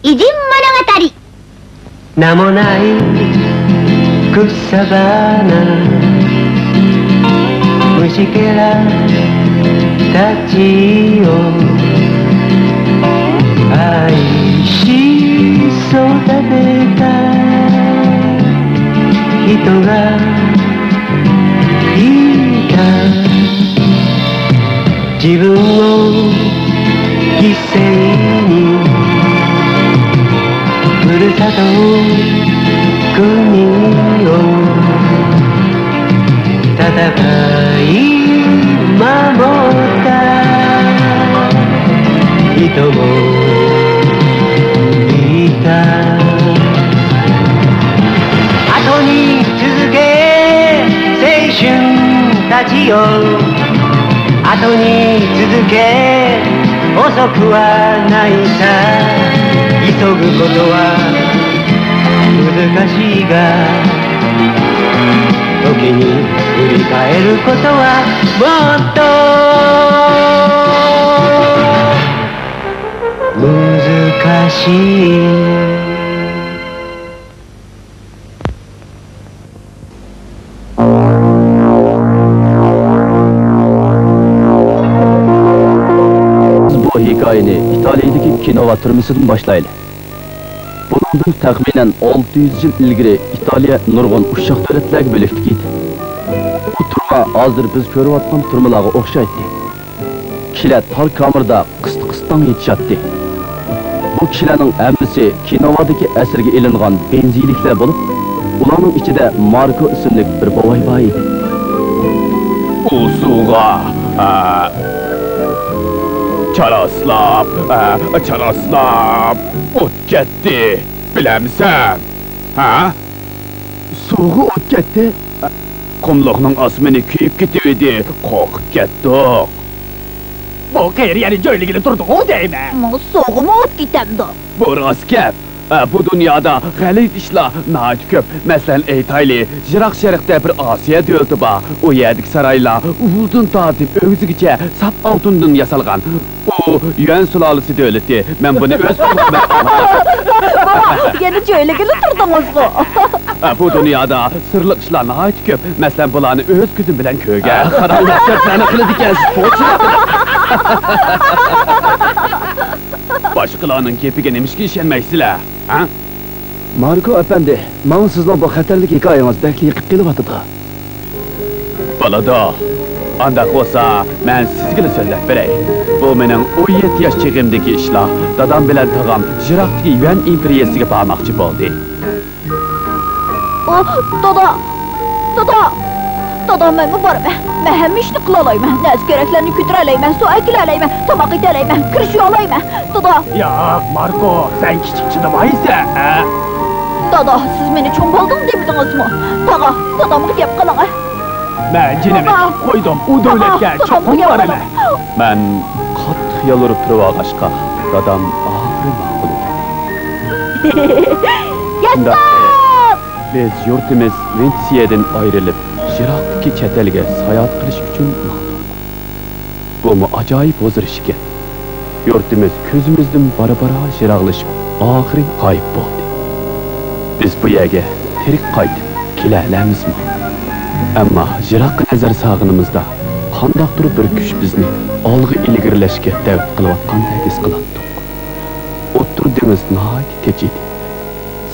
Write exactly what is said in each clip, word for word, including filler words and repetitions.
偉人物語。名もない草花、虫けらたちを愛し育てた人がいた。自分を犠牲にふるさと国を戦い守った人もいた。後に続け青春たちよ、後に続け、遅くはないさ。急ぐことは難しいが、時に振り返ることはもっと難しい。 بۇ ھېكايىنى ئىتالىيىدىكى كىنوۋا تۈرمىسىدىن باشلايلى. بۇنىڭدىن تەخمىنەن ئالتە يۈز يىل ئىلگىرى ئىتالىيە نۇرغۇن ئۇششاق دۆلەتلەرگە بۆلەكلىك ئىدى. بۇ تۈرمە ھازىر بىز كۆرۈۋاتقان تۈرمىلەرگە ئوخشايتتى. كىشىلەر تار كامېردا قىستىڭ-قىستىڭ يېتىشاتتى. بۇ كىشىلەرنىڭ ھەممىسى كىنوۋادىكى ئەسەرگە ئېلىنغان بېنزىلىكلەر بولۇپ، ئۇلارنىڭ ئىچىدە ماركو ئىسىملىك بىر بوۋاي بار ئىدى. ئۇ سۇغا، ئە، چاراسلاپ، ئە، چاراسلاپ ئۆتۈپ كەتتى. بىلەمسەن؟ ھە؟ سۇغا ئۆتۈپ كەتتى؟ قۇملۇقنىڭ ئاسمىنى كۆيۈپ كېتىۋىدى. قورقۇپ كەتتۇق. بۇ قېرى يەنە جۆيلىگىلى تۇردىغۇ دەيمەن. مۇ سۇغىمۇ ئۆتۈپ كېتەمدۇ؟ بۇ راست گەپ. ئە، بۇ دۇنيادا غەلىتە ئىشلار ناھايىتى كۆپ. مەسىلەن، ئېيتايلى، يىراق شەرقتە بىر ئاسىيا دۆلىتى بار. ئۇ يەردىكى سارايلار ئۇلىدىن تارتىپ ئۆگزىگىچە ساپ ئالتۇندىن ياسالغان. ئۇ يۈەن سۇلالىسى دۆلىتى. مەن بۇنى ئۆز قولۇم بىلەن بوۋا، يەنە جۆيلىگىلى تۇردىڭىزغۇ. ئە، بۇ دۇنيادا سىرلىق ئىشلار ناھايىتى كۆپ. مەسىلەن، بۇلارنى ئۆز كۆزۈم بىلەن كۆرگەن. ئە، قاراڭلار، گەپلەرنى قىلىدىكەنسىز، پوچىلىق. باشقىلارنىڭ گېپىگە نېمىشقا ئىشەنمەيسىلەر، ھە؟ ماركو ئەپەندى، ماڭا سىزنىڭ بۇ خەتەرلىك ھېكايىڭىز بەكلا يېقىپ قېلىۋاتىدۇ. بولىدۇ. ئانداق بولسا، مەن سىزگىلا سۆزلەپ بېرەي. بۇ مېنىڭ ئون يەتتە ياش چېغىمدىكى ئىشلار. دادام بىلەن تاغام يىراقتىكى يۈەن ئىمپېرىيەسىگە بارماقچى بولدى. ئۇ، دادا! دادا! دادا، مەنمۇ بارىمەن. مەن ھەممە ئىشنى قىلالايمەن. نەرسە-كېرەكلەرنى كۆتۈرەلەيمەن، سۇ ئەكېلەلەيمەن، تاماق ئېتەلەيمەن، كىرىش يۇيالايمەن. دادا! ياق، ماركو، سەن كىچىك چىدىمايسەن، ھە؟ دادا، سىز مېنى چوڭ بالدۇڭ دېمىدىڭىزمۇ؟ تاغا، دادامغا گەپ قىلىڭ. مەن جېنىم ئېتىپ قويدۇم، ئۇ دۆلەتكە چوقۇم بارىمەن. مەن قاتتىق يالۋۇرۇپ تۇرۇۋالغاچقا، دادام ئاخىرى ماقۇل دېدى. ياسىن! بىز يۇرتىمىز ۋېنېتسىيەدىن ئايرىلىپ، يىراقتىكى چەت ئەلگە ساياھەت قىلىش ئۈچۈن ماڭدۇق. بۇمۇ ئاجايىپ ھۇزۇر ئىكەن. يۇرتىمىز كۆزىمىزدىن بارا-بارا يىراقلىشىپ، ئاخىرى غايىب بولدى. بىز بۇ يەرگە تىرىك قايتىپ كېلەلەرمىزمۇ؟ ئەمما يىراققا نەزەر سالغىنىمىزدا، قانداقتۇر بىر كۈچ بىزنى ئالغا ئىلگىرىلەشكە دەۋەت قىلىۋاتقاندەك ھېس قىلاتتۇق. ئوتتۇرا دېڭىز ناھايىتى تىنچ ئىدى.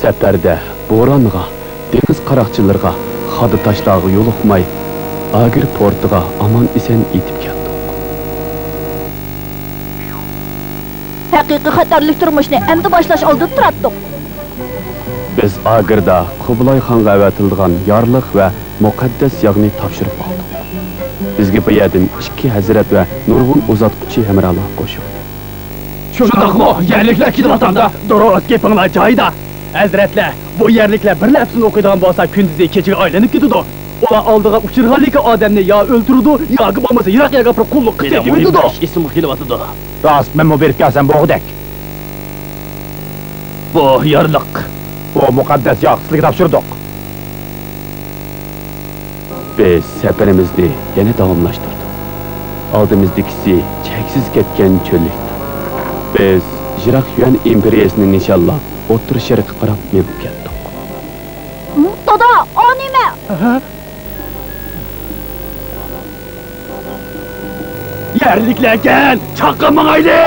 سەپەردە بورانغا، دېڭىز قاراقچىلىرىغا، خادا تاشلارغا يولۇقماي، ئاگېر پورتىغا ئامان-ئېسەن يېتىپ كەلدۇق. ھەقىقىي خەتەرلىك تۇرمۇشنى ئەمدى باشلاش ئالدىدا تۇراتتۇق. بىز ئاگېردا قۇبلاي خانغا ئەۋەتىلىدىغان يارلىق ۋە مۇقەددەس ياغنى تاپشۇرۇپ ئالدۇق. بىزگە بۇ يەردىن ئىككى ھەزرەت ۋە نۇرغۇن ئۇزاتقۇچى ھەمراھلار قوشۇلدى. شۇنداقمۇ؟ يەرلىكلەر كېلىۋاتامدا دۇرۇس گېپىڭلار جايىدا. ھەزرەتلەر، بۇ يەرلىكلەر بىر لەپسىنى ئوقۇيدىغان بولسا، كۈندۈزى كېچىگە ئايلىنىپ كېتىدۇ. ئۇلار ئالدىغا ئۇچرىغانلىكى ئادەمنى يا ئۆلتۈرىدۇ، ياكى بولمىسا يىراق يەرگە ئاپىرىپ قۇللۇققا سېتىۋېتىدۇ. ئېسىمگە كېلىۋاتىدۇ. راست، مەنمۇ بېرىپ كەلسەم بولغۇدەك. بۇ يارلىق. بۇ مۇقەددەس ياغ سىزگە تاپشۇردۇق. بىز سەپىرىمىزنى يەنە داۋاملاشتۇردۇق. ئالدىمىزدىكىسى چەكسىز كەتكەن چۆللۈكتى. بىز يىراق يۈەن ئىمپېرىيەسىنى نىشانلاپ، ئوتتۇرا شەرققە قاراپ مېڭىپ كەتتۇق. دادا، ئۇ نېمە؟ يەرلىكلەركەن، چاققان ماڭايلى!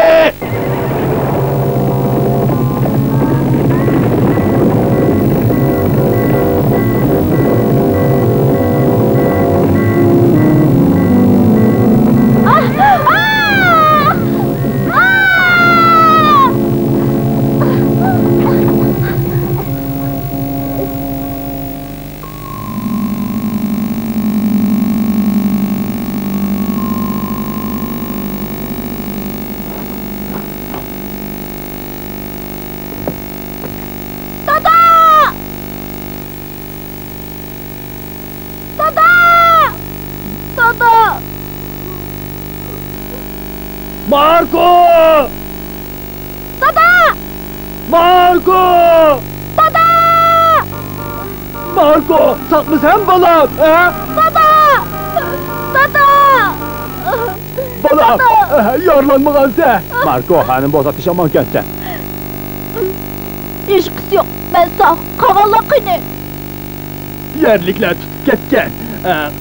دادا! دادا! دادا! ماركو! دادا! ماركو! دادا! ماركو، ساقمۇسەن بالام، ھە؟ دادا! دادا! بالام، دادا! يارىلانمىغانسەن؟ ماركو، ھەنە بولسا تېشىلمايكەنسەن. ھېچقىسى يوق، مەن ساق، قالغانلار قېنى؟ يەرلىكلەر تۇتۇپ كەتكەن.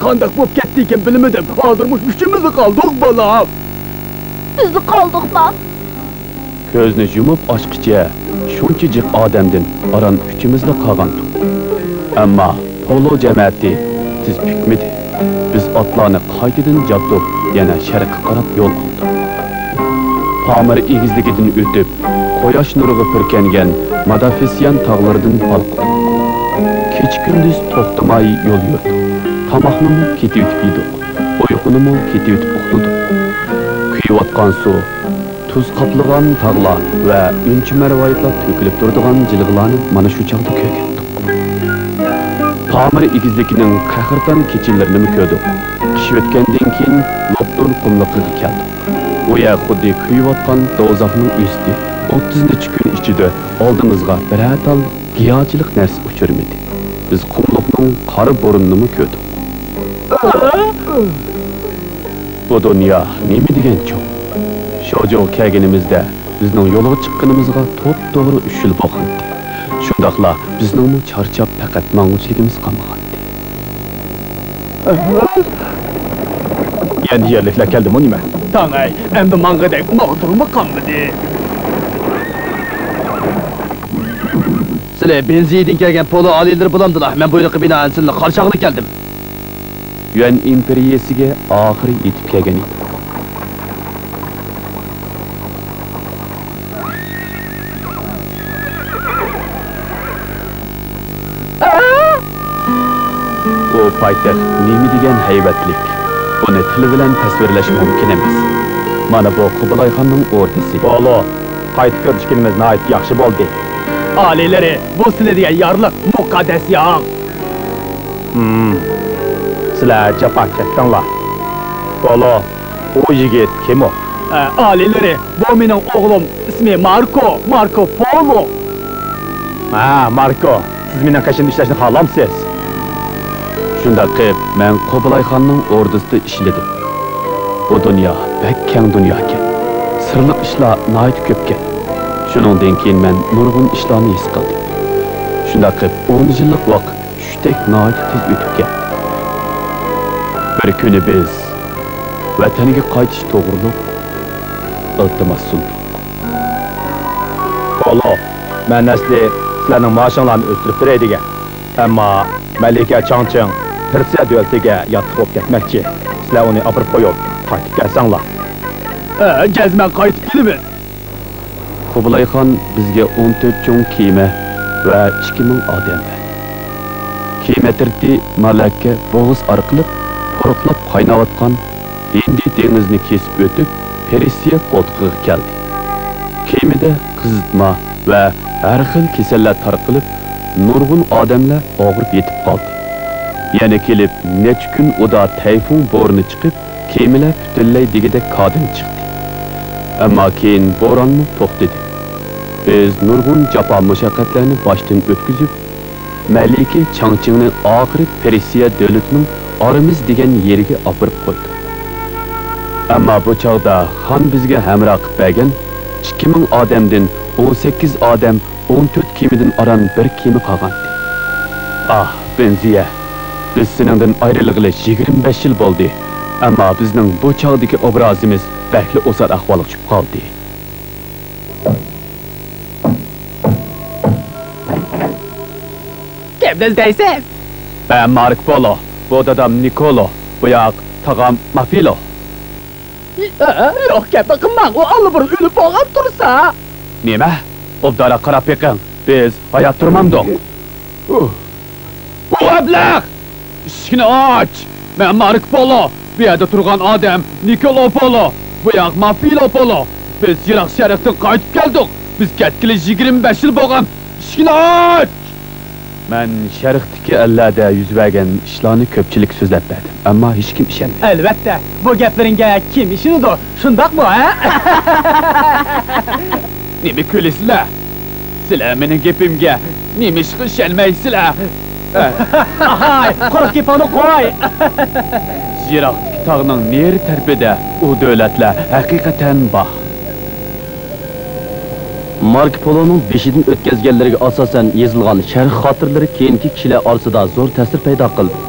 قانداق بولۇپ كەتتىكىن بىلمىدىم. ھازىر مۇشۇ ئۈچىمىزلا قالدۇق، بالام. بىزلا قالدۇقما؟ كۆزنى يۇمۇپ ئاچقىچە شۇنچە جىق ئادەمدىن ئاران ئۈچىمىزلا قالغانتۇق. ئەمما پولو جەمەتى تىز پۈكمىدى. بىز ئاتلارنى قايتىدىن جاتتۇق، يەنە شەرققە قاراپ يول ئالدۇق. پامىر ئېگىزلىكىدىن ئۆتۈپ، قۇياش نۇرىغا پۈركەنگەن مادافىسيان تاغلىرىدىن ھالقىدۇق. كېچە-كۈندۈز توختىماي يول يۈردۇق. تاماقنىمۇ كېتىۋېتىپ يېدۇق، ئۇيقۇنىمۇ كېتىۋېتىپ ئۇخلىدۇق. كۈيۈۋاتقان سۇ، تۇز قاپلىغان تاغلار ۋە ئۈنچە-مەرۋايىتلار تۆكۈلۈپ تۇرىدىغان جىلغىلارنى مانا شۇ چاغدا كۆرگەنتۇق. پامىر ئېگىزلىكىنىڭ قەھرىتان كېچىلىرىنىمۇ كۆردۇق. چۈش ئۆتكەندىن كېيىن لوپتون قۇملۇقىغا كەلدۇق. ئۇ يەر خۇددى كۆيۈۋاتقان دوزاخنىڭ ئۆستى. ئوتتۇز نەچچە كۈن ئىچىدە ئالدىمىزغا بىرەر تال گىياھچىلىق نەرسە ئۇچرىمىدى. بىز قۇملۇقنىڭ قارا بۇرنىنىمۇ كۆردۇق. بۇ دۇنيا نېمە دېگەن چوڭ! شوجوغا كەلگىنىمىزدە بىزنىڭ يولغا چىققىنىمىزغا توپتوغرا ئۈچ يىل بولغانىدى. شۇنداقلا بىزنىڭمۇ چارچاپ پەقەت ماڭغۇچىلىكىمىز قالمىغانىدى. يەنە يەرلىكلەر كەلدىمۇ نېمە؟ تاڭاي، ئەمدى ماڭغۇدەك ماغدۇرمۇ قالمىدى. سىلى بېنزىدىن كەلگەن پولو ئالىيلىرى بولامدىلا؟ مەن بۇيرۇققا بىنائەن سىلىنى قارشى ئالغىلى كەلدىم. يۈەن ئىمپېرىيەسىگە ئاخىرى يېتىپ كەلگەن ئىدى. بۇ پايتەخت نېمە دېگەن ھەيۋەتلىك! بۇنى تىل بىلەن تەسۋىرلەش مۇمكىن ئەمەس. مانا بۇ قۇبلايخاننىڭ ئوردىسى. پولو، قايتا كۆرۈشكىنىمىز ناھايىتى ياخشى بولدى. ئالىيلىرى، بۇ سىلى دېگەن يارلىق مۇقەددەس ياغ. ھىم، سىلەر جاپا چەكتىڭلار. پولو، ئۇ يىگىت كىم ئۇ؟ ئە، ئالىيلىرى، بۇ مېنىڭ ئوغلۇم، ئىسمى ماركو، ماركو پولو. ھە، ماركو، سىز مېنىڭ قېشىمدا ئىشلەشنى خالامسىز؟ شۇنداق قىپ، مەن قۇبلايخاننىڭ ئوردىسىدا ئىشلىدىم. بۇ دۇنيا بەك كەڭ دۇنياكەن. سىرلىق ئىشلار ناھايىتى كۆپكەن. شۇنىڭدىن كېيىن مەن نۇرغۇن ئىشلارنى ھېس قىلدىم. شۇنداق قىپ، ئون يىللىق ۋاقىت چۈشتەك ناھايىتى تېز ئۆتۈپ كەتتى. بىر كۈنى بىز ۋەتەنگە قايتىش توغرۇلۇق ئىلتىماس سۇندۇق. پولو، مەن ئەسلى سىلەرنىڭ مائاشىڭلارنى ئۆستۈرۈپ بېرەي دېگەن. ئەمما مەلىكە چاڭچىڭ پېرسىيە دۆلىتىگە ياتلىق بولۇپ كەتمەكچى. سىلەر ئۇنى ئاپىرىپ قويۇپ، قايتىپ كەلسەڭلار. ھە، جەزمەن قايتىپ كېلىمىز. قۇبلايخان بىزگە ئون تۆت چوڭ كېمە ۋە ئىككى مىڭ ئادەم بەردى. كېمە تىرتى مالەككە بوغۇز ئارقىلىق پۇرۇقلاپ قايناۋاتقان ھىندى دېڭىزىنى كېسىپ ئۆتۈپ، پېرسىيە قولتۇقىغا كەلدى. كېمىدە قىزىتما ۋە ھەر خىل كېسەللەر تارقىلىپ، نۇرغۇن ئادەملەر ئاغرىپ يېتىپ قالدى. يەنە كېلىپ نەچچە كۈن ئۇدا تەيفۇڭ بورىنى چىقىپ، كېمىلەر پۈتۈنلەي دېگۈدەك كاردىن چىقتى. ئەمما كېيىن بورانمۇ توختىدى. بىز نۇرغۇن جاپا-مۇشەققەتلەرنى باشتىن ئۆتكۈزۈپ، مەلىكە چاڭچىڭنى ئاخىرى پېرسىيە دۆلىتىنىڭ ئارىمىز دېگەن يېرىگە ئاپىرىپ قويدۇق. ئەمما بۇ چاغدا خان بىزگە ھەمراھ قىلىپ بەرگەن ئىككى مىڭ ئادەمدىن ئون سەككىز ئادەم، ئون تۆت كېمىدىن ئاران بىر كېمە قالغانىدى. ئاھ، بېنزىيە، بىز سېنىڭدىن ئايرىلغىلى يىگىرمە بەش يىل بولدى، ئەمما بىزنىڭ بۇ چاغدىكى ئوبرازىمىز بەكلا ئوسال ئەھۋالغا چۈشۈپ قالدى. كىمنى ئىزدەيسىز؟ مەن ماركو پولو، بۇ دادام نىكولو، بۇ ياق تاغام مافىلو. يوق گەپنى قىلماڭ، ئۇ ئاللىبۇرۇن ئۆلۈپ بولغان تۇرسا. نېمە؟ ئوبدانراق قاراپ بېقىڭ، بىز ھايات تۇرمامدۇق. ئۇ ئەبلەخ! ئىشىكنى ئاچ! مەن ماركو پولو، بۇ يەردە تۇرغان ئادەم نىكولو پولو، بۇ ياق مافىلو پولو. بىز يىراق شەرقتىن قايتىپ كەلدۇق. بىز كەتكىلى يىگىرمە بەش يىل بولغان. ئىشىكنى ئاچ! مەن شەرقتىكى ئەللەردە يۈز بەرگەن ئىشلارنى كۆپچىلىككە سۆزلەپ بەردىم، ئەمما ھېچكىم ئىشەنمىدى. ئەلۋەتتە، بۇ گەپلىرىڭگە كىم ئىشىنىدۇ؟ شۇنداقمۇ، ھە؟ نېمە كۈلىسىلەر؟ سىلەر مېنىڭ گېپىمگە نېمىشقا ئىشەنمەيسىلەر؟ ئاھاي، قۇرۇق گېپىڭنى قوي! يىراقتىكى تاغنىڭ نېرى تەرىپىدە ئۇ دۆلەتلەر ھەقىقەتەن بار. ماركو پولونىڭ بېشىدىن ئۆتكەزگەنلىرىگە ئاساسەن يېزىلغان شەرق خاتىرىلىرى كېيىنكى كىشىلەر ئارىسىدا زور تەسىر پەيدا قىلدى.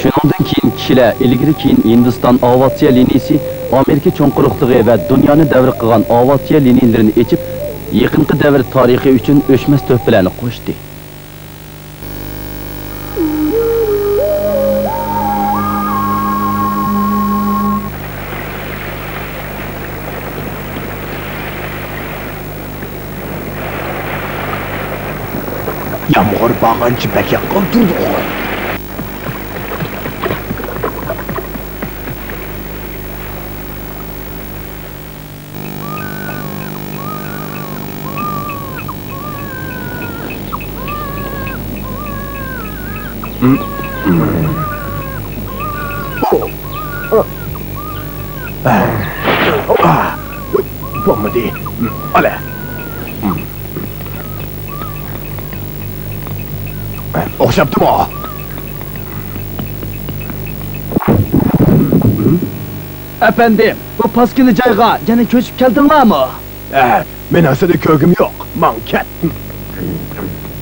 شۇنىڭدىن كېيىن كىشىلەر ئىلگىرى-كېيىن ھىندىستان ئاۋىئاتسىيە لىنىيىسى، ئامېرىكا چوڭ قۇرۇقلۇقى ۋە دۇنيانى دەۋر قىلغان ئاۋىئاتسىيە لىنىيىلىرىنى ئېچىپ، يېقىنقى دەۋر تارىخى ئۈچۈن ئۆچمەس تۆھپىلەرنى قوشتى. يامغۇر بارغانچە بەك ياغقان تۇرىدىغۇ. بولمىدى. ئالە. ئوخشاپتىمۇ؟ ئەپەندىم، بۇ پاسكىنا جايغا يەنە كۆچۈپ كەلدىڭلارمۇ؟ ھە، مېنىڭ سېنى كۆرگۈم يوق. ماڭ كەت.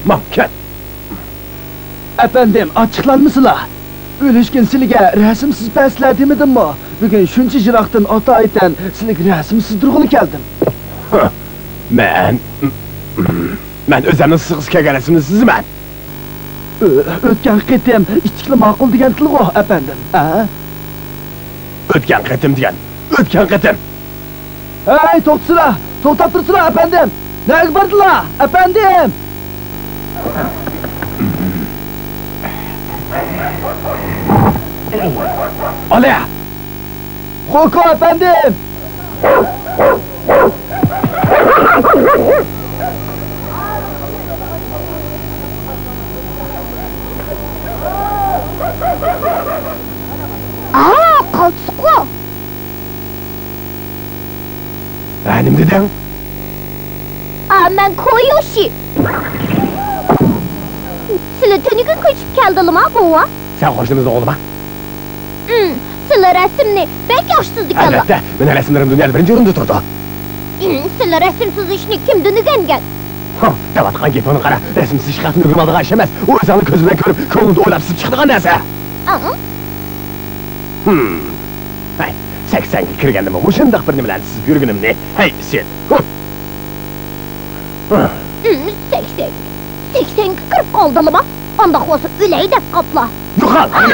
ماڭ كەت. ئەپەندىم، ئاچچىقلانمىسىلا. ئۆلۈشكۈن سىلىگە رەسىمسىز بەرسىلەر دېمىدىممۇ؟ بۈگۈن شۇنچە يىراقتىن ئاتايىتەن سىلىگە رەسىم سىزدۇرغىلى كەلدىم. مەن، مەن ئۆزۈمنىڭ سىزغۇسى كەلگەن رەسىمنى سىزىمەن. ئۆ-، ئۆتكەن قېتىم ئىتتىكلا ماقۇل دېگەنتىلغۇ، ئەپەندىم، ھە؟ ئۆتكەن قېتىم دېگەن، ئۆتكەن قېتىم! ھەي، توختىسىلا! توختاپ تۇرسىلا، ئەپەندىم! نەگە باردىلا، ئەپەندىم؟ ئالە! خوكو ئەپەندىم! ئا، قالتىسقۇ! ھە، نېمە دېدىڭ؟ ئا، مەن كويوشى. سىلە تۈنۈگۈن كۆچۈپ كەلدىلىما، بوۋا؟ سەن قوشنىمىزنىڭ ئوغلىما؟ ئىم، سىلە رەسىمنى بەك ياخشى سىزىدىكەنلا. ئەلۋەتتە، مېنىڭ رەسىملىرىم دۇنيادا بىرىنچى ئورۇندا تۇرىدۇ. ئىم، سىلە رەسىم سىزىشنى كىمدىن ئۆگەنگەن؟ ھا، دەۋاتقان گېپىڭنى قارا، رەسىم سىزىش خەقتىن ئۆگىنىۋالىدىغان ئىش ئەمەس. ئۇ ئۆزۈڭنىڭ كۆزۈڭ بىلەن كۆرۈپ، كۆڭلۈڭدە ئويلاپ سىزىپ چىقىدىغان نەرسە. ئاڭ. ھىم. ھەي، سەكسەنگە كىرگەندىمۇ مۇشۇنداق بىر نېمىلەرنى سىزىپ يۈرگىنىمنى. ھەي، ئىسىت. ھىم. ھىم، سەكسەن. سەكسەنگە كىرىپ قالدىلىما؟ ئانداق بولسا ئۆلەي دەپ قاپلا. يوقال! ئاۋ!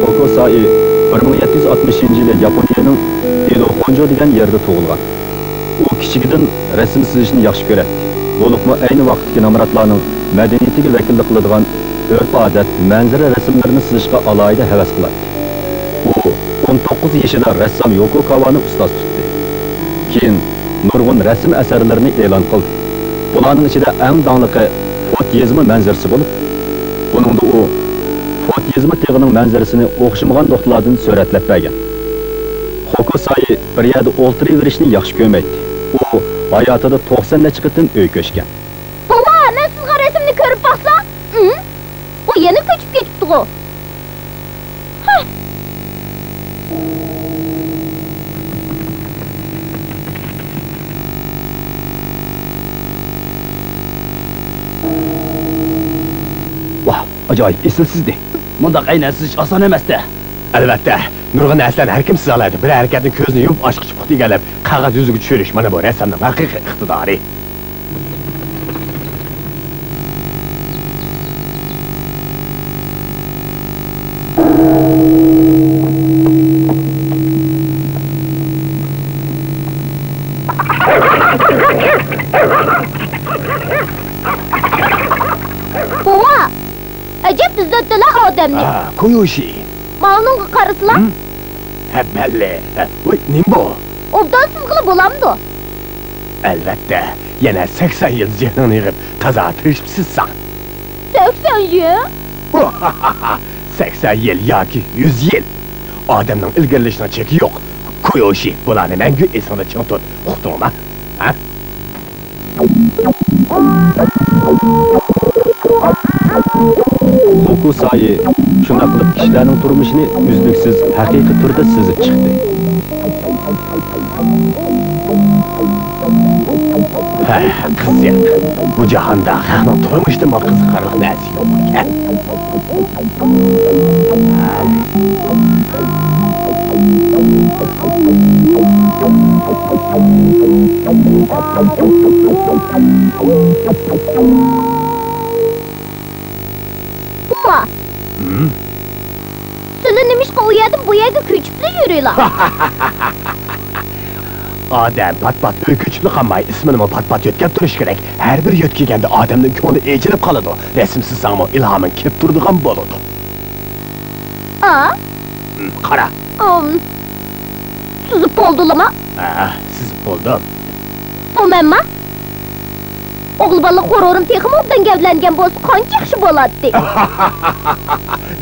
خوكو سائى بىر مىڭ يەتتە يۈز ئاتمىشىنچى يىلى ياپونىيەنىڭ ئېدو خونجو دېگەن يېرىدە تۇغۇلغان. ئۇ كىچىكىدىن رەسىم سىزىشنى ياخشى كۆرەتتى. بولۇپمۇ ئەينى ۋاقىتتىكى نامراتلارنىڭ مەدەنىيىتىگە ۋەكىللىك قىلىدىغان ئۆرپ-ئادەت، مەنزىرە رەسىملىرىنى سىزىشقا ئالاھىدە ھەۋەس قىلاتتى. ئۇ ئون توققۇز يېشىدا رەسسام يوكو كاۋانى ئۇستاز تۇتتى. كېيىن نۇرغۇن رەسىم ئەسەرلىرىنى ئېلان قىلدى. بۇلارنىڭ ئىچىدە ئەڭ داڭلىقى فوت يېزما مەنزىرىسى بولۇپ، بۇنىڭدا ئۇ فوت يېزما تېغىنىڭ مەنزىرىسىنى ئوخشىمىغان نۇقتىلاردا سۈرەتلەپ بەرگەن. خوكو سائى بىر يەردە ئولتۇرۇۋېرىشنى ياخشى كۆرمەيتتى. ئۇ ھاياتىدا توقسان نەچچە قېتىم ئۆي كۆچكەن. بوۋا، يەنە كۆچۈپ كېتىپتىغۇ. ھە! ۋاھ، ئاجايىپ ئېسىل سىزدى. مۇنداق ئەينەن سىزىش ئاسان ئەمەستە. ئەلۋەتتە، نۇرغۇن نەرسىلەرنى ھەر كىم سىزالايدۇ. بىر ھەرىكەتنى كۆزنى يۇمۇپ ئاچقۇچە پۇختا ئىگىلەپ، قەغەز يۈزىگە چۈشۈرۈش، مانا بۇ رەسسامنىڭ ھەقىقىي ئىقتىدارى. بوۋا! ئەجەب ئىزدەپتىلا ئادەمنى. ھا، كويوشى. ماۋۇنىڭغا قارىسىلا. ھىم؟ ھە، بەللى. ھە، ۋاي، نېمە بۇ؟ ئوبدان سىزغىلى بولامدۇ؟ ئەلۋەتتە، يەنە سەكسەن يىل زېھنىڭنى يىغىپ، تازا تىرىشىپ سىزساڭ. سەكسەن يىل؟ سەكسەن يىل ياكى يۈز يىل. ئادەمنىڭ ئىلگىرىلىشىنىڭ چېكى يوق. كويوشى، بۇلارنى مەڭگۈ ئېسىڭدە چىڭ تۇت. ئۇقتۇڭما؟ ھە؟ خوكۇسايى شۇنداق قىلىپ كىشىلەرنىڭ تۇرمۇشىنى ئۈزلۈكسىز ھەقىقىي تۈردە سىزىپ چىقتى. ھە، قىزىق. بۇ جاھاندا خەقنىڭ تۇرمۇشىدىنمۇ قىزىقارلىق نەرسە يوق ئىكەن. بوۋا! ھىم؟ سىلى نېمىشقا ئۇ يەردىن بۇ يەرگە كۆچۈپلا يۈرىلا؟ ئادەم پات-پات ئۆي كۆچۈپلا قالماي، ئىسمىنىمۇ پات-پات يۆتكەپ تۇرۇش كېرەك. ھەر بىر يۆتكىگەندە ئادەمنىڭ كۆڭلى ئېچىلىپ قالىدۇ. رەسىم سىزساڭمۇ ئىلھامىڭ كېلىپ تۇرىدىغان بولىدۇ. ئا؟ ھىم، قارا. ئۇم، سىزىپ بولدىلىما؟ ھە، سىزىپ بولدۇم. بۇ مەنما؟ ئوغۇل بالىلىق غۇرۇرۇم تېخىمۇ ئوبدان گەۋدىلەنگەن بولسا قانچە ياخشى بولاتتى.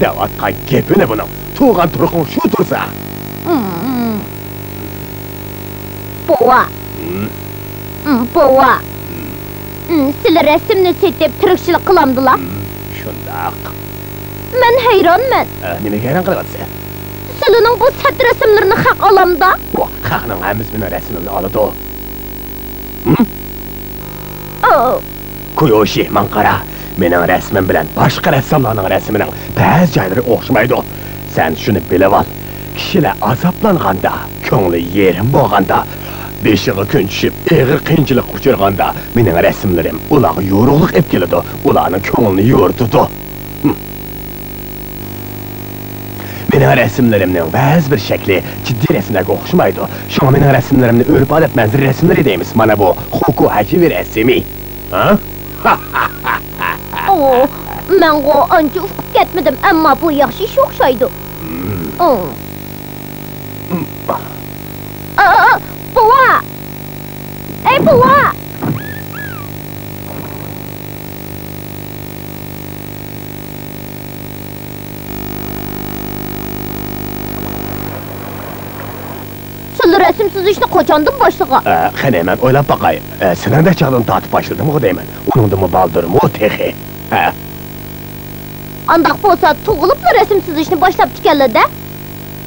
دەۋاتقان گېپى نېمە بۇنىڭ؟ تۇغقان تۇرقۇڭ شۇ تۇرسا. ئۇم. بوۋا. ھىم؟ ئۇم، بوۋا. ھىم. ئۇم، سىلى رەسىمنى سېتىپ تىرىكچىلىك قىلامدىلا؟ ھىم، شۇنداق. مەن ھەيرانمەن. ئە، نېمىگە ھەيران قېلىۋاتىسەن؟ سىلىنىڭ بۇ سەت رەسىملىرىنى خەق ئالامدا؟ ۋاھ، خەقنىڭ ھەممىسى مېنىڭ رەسىمىمنى ئالىدۇ. ھىم؟ ئو. كويوشى، ماڭا قارا. مېنىڭ رەسىمىم بىلەن باشقا رەسساملارنىڭ رەسىمىنىڭ بەزى جايلىرى ئوخشىمايدۇ. سەن شۇنى بىلىۋال. كىشىلەر ئازابلانغاندا، كۆڭلى يېرىم بولغاندا، بېشىغا كۈن چۈشۈپ، ئېغىر قىيىنچىلىققا ئۇچرىغاندا، مېنىڭ رەسىملىرىم ئۇلارغا يورۇقلۇق ئېلىپ كېلىدۇ، ئۇلارنىڭ كۆڭلىنى يورۇتىدۇ. ھىم. مېنىڭ رەسىملىرىمنىڭ بەزى بىر شەكلى جىددىي رەسىملەرگە ئوخشىمايدۇ. شۇڭا مېنىڭ رەسىملىرىمنى ئۆرپ-ئادەت مەنزىرە رەسىملىرى دەيمىز. مانا بۇ خوكو ھەكىمى رەسىمى. ھە؟ ئو، مەنغۇ ئانچە ئۇقۇپ كەتمىدىم، ئەمما بۇ ياخشى ئىش ئوخشايدۇ. ھىم. ئو. ئا، ئا، بوۋا! ئەي، بوۋا! سىلى رەسىم سىزىشنى قاچاندىن باشلىغان؟ ئە، قېنى، مەن ئويلاپ باقاي. ئە، سېنىڭدەك چاغدىن تارتىپ باشلىدىمغۇ دەيمەن. ئۇنىڭدىنمۇ بالدۇرمۇ تېخى؟ ھە؟ ئانداق بولسا، تۇغۇلۇپلا رەسىم سىزىشنى باشلاپتىكەنلا-دە؟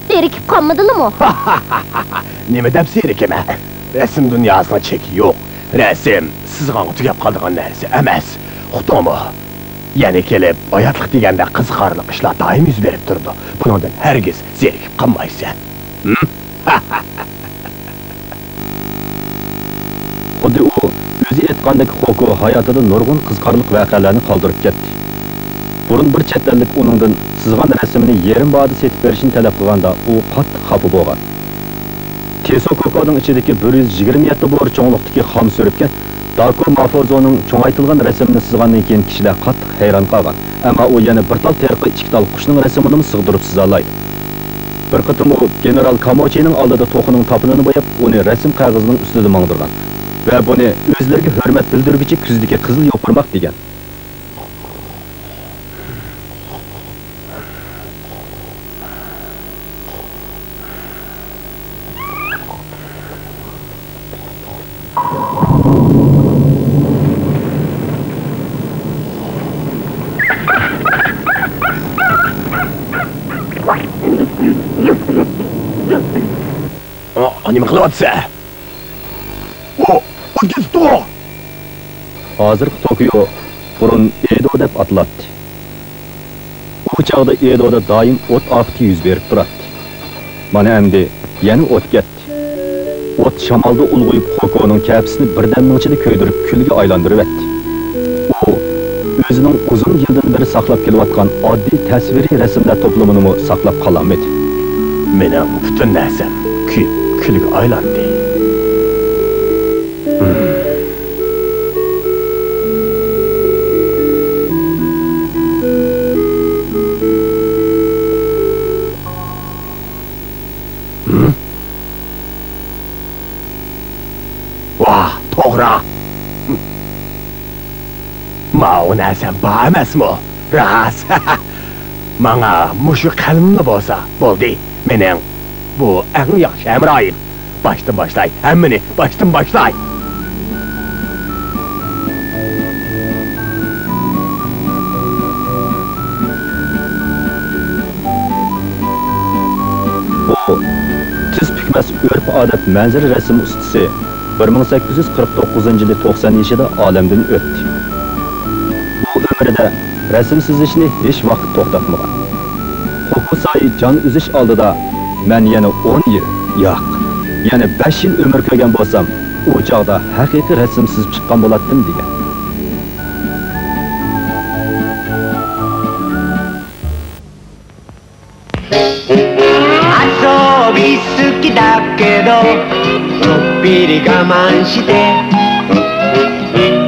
زېرىكىپ قالمىدىلىمۇ؟ نېمە دەپ زېرىكىمەن؟ رەسىم دۇنياسىنىڭ چېكى يوق. رەسىم سىزغانغا تۈگەپ قالىدىغان نەرسە ئەمەس. ئۇقتۇڭمۇ؟ يەنە كېلىپ، ھاياتلىق دېگەندە قىزىقارلىق ئىشلار دائىم يۈز بېرىپ تۇرىدۇ. بۇنىڭدىن ھەرگىز زېرىكىپ قالمايسەن. ھىم؟ خۇددى ئۇ ئۆزى ئېيتقاندەك، خوكو ھاياتىدا نۇرغۇن قىزىقارلىق ۋەقەلەرنى قالدۇرۇپ كەتتى. بۇرۇن بىر چەت ئەللىك ئۇنىڭدىن سىزغان رەسىمىنى يېرىم باھادا سېتىپ بېرىشنى تەلەپ قىلغاندا، ئۇ قاتتىق خاپا بولغان. تېسو كوكونىڭ ئىچىدىكى بىر يۈز يىگىرمە يەتتە بورا چوڭلۇقتىكى خام سۈرۈتكە داكو مافوزونىڭ چوڭايتىلغان رەسىمىنى سىزغاندىن كېيىن، كىشىلەر قاتتىق ھەيران قالغان. ئەمما ئۇ يەنە بىر تال تېرىققا ئىككى تال قۇشنىڭ رەسىمىنىمۇ سىغدۇرۇپ سىزالايدۇ. بىر قېتىم ئۇ گېنېرال كاموچىنىڭ ئالدىدا توخۇنىڭ تاپىنىنى بوياپ، ئۇنى رەسىم قەغىزىنىڭ ئۈستىدە ماڭدۇرغان ۋە بۇنى ئۆزلىرىگە ھۆرمەت بىلدۈرگۈچى كۈزدىكى قىزىل يوپۇرماق دېگەن. ئا، نېمە قىلىۋاتىسەن؟ ئۇ، ئۇ كېتىپتۇ! ھازىرقى توكيو بۇرۇن ئېدو دەپ ئاتىلاتتى. ئۇ چاغدا ئېدودا دائىم ئوت ئاپىتى يۈز بېرىپ تۇراتتى. مانا ئەمدى يەنە ئوت كەتتى. ئوت شامالدا ئۇلغىيىپ، خوكونىڭ كەپىسىنى بىردەمنىڭ ئىچىدە كۆيدۈرۈپ، كۈلگە ئايلاندۇرۇۋەتتى. ئۇ ئۆزىنىڭ ئۇزۇن يىلدىن بېرى ساقلاپ كېلىۋاتقان ئاددىي تەسۋىرىي رەسىملەر توپلىمىنىمۇ ساقلاپ قالالمىدى. مېنىڭ پۈتۈن نەرسەم كۆيۈپ، كۈلگە ئايلاندى. ۋاھ، توغرا. ماۋۇ نەرسەم بار ئەمەسمۇ؟ راست. ماڭا مۇشۇ قەلىمىملا بولسا بولدى. مېنىڭ بۇ ئەڭ ياخشى ھەمراھىم. باشتىن باشلاي، ھەممىنى باشتىن باشلاي. بۇ تىز پۈكمەس ئۆرپ-ئادەت مەنزىرە رەسىم ئۇستىسى بىر مىڭ سەككىز يۈز قىرىق توققۇزىنچى يىلى توقسان يېشىدا ئالەمدىن ئۆتتى. ئۇ ئۆمرىدە رەسىم سىزىشنى ھېچ ۋاقىت توختاتمىغان. خوكۇساي جان ئۈزۈش ئالدىدا، «مەن يەنە ئون يىل، ياق، يەنە بەش يىل ئۆمۈر كۆرگەن بولسام، ئۇ چاغدا ھەقىقىي رەسىم سىزىپ چىققان بولاتتىم» دېگەن. 遊び好きだけどちょっぴり我慢して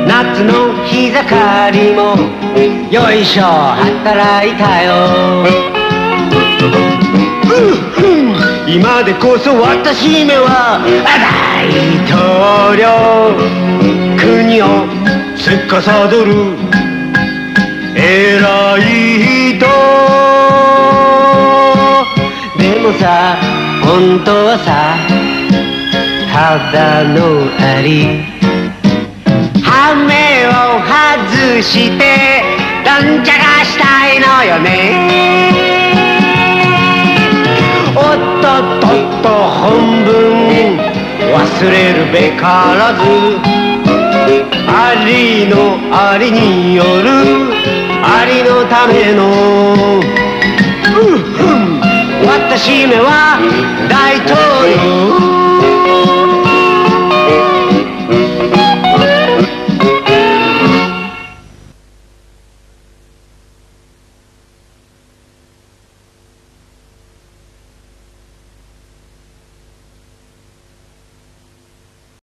夏の日盛りもよいしょ、働いたよ。今でこそ私めは大統領、国を司る偉い人。でもさ、本当はさ、ただのアリ。羽目を外してどんちゃかしたいのよね。おっとっとっと、本分忘れるべからず、ありのありによるありのための、うん、うん、私めは大統領。